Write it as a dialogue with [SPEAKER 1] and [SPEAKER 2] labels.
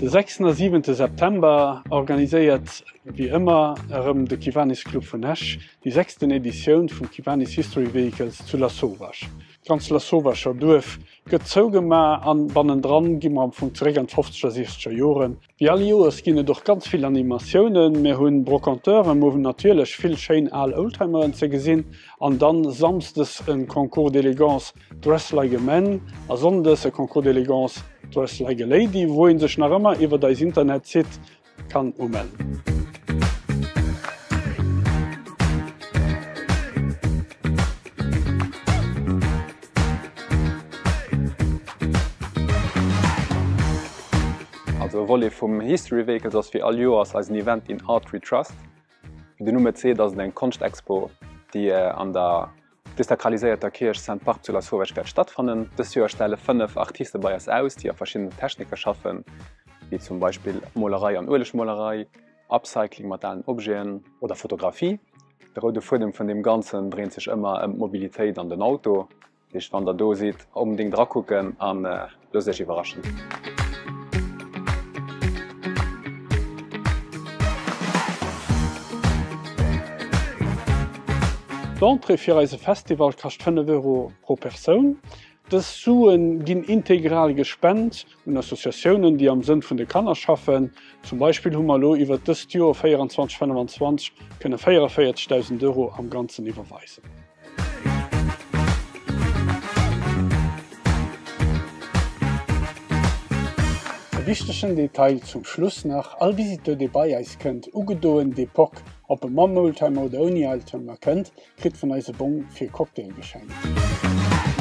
[SPEAKER 1] De sechsten a siwente September organiséiert wéi ëmmer erëm de Kiwanis Club vun Esch déi sechsten Editioun vum Kiwanis History Vehicles zu Lasauvage. D'ganz Lasauvager Duerf gëtt zougema an bannendran gi mer am Fong zeréck an d'fofzeger, siechzeger Joren. Wéi all Joers ginn et och ganz vill Animatiounen. Mir hunn Brocanteuren, mir hunn natierlech vill schéin al Oldtimeren ze gesinn an dann Samsdes en Concours d'élégance Dress like a man a Sonndes e Concours d'élégance Dress like a lady, wou een sech nach ëmmer iwwert eis Internetsite kann umellen.
[SPEAKER 2] Also e Volet vum History Vehicles ass wéi all Joers eisen Event In Art We Trust. Wéi den Numm et seet, ass et eng Konschtexpo, déi an der desakraliséierter Kierch Sainte-Barbe zu Lasauvage wäert stattfannen. Dëst Joer stelle 5 Artiste bei eis aus, déi a verschiddenen Technike schaffen, wéi zum Beispill Molerei an Uelegmolerei, Upcycling mat alen Objeten oder Fotografie. De roude Fuedem vun deem Ganzen dréint sech ëmmer ëm d'Mobilitéit an den Auto. Dat heescht, wann der do sidd, onbedéngt erakucken a loosst iech iwwerraschen.
[SPEAKER 1] D'Entrée fir eise Festival kascht 5 Euro pro Persoun. Dës Sue ginn integral gespent un Associatiounen, déi am Sënn vun de Kanner schaffen. Zum Beispill hu mer elo iwwert dëst Joer 24, 25 kënne 44.000 Euro am Ganzen iwwerweisen. E wichtegen Detail zum Schluss nach, All Visiteur, dee bei eis kënnt, ugedoen d'époque, ob e mam Oldtimer oder ouni Oldtimer kënnt, kritt vun eis e Bong fir e Cocktail geschenkt.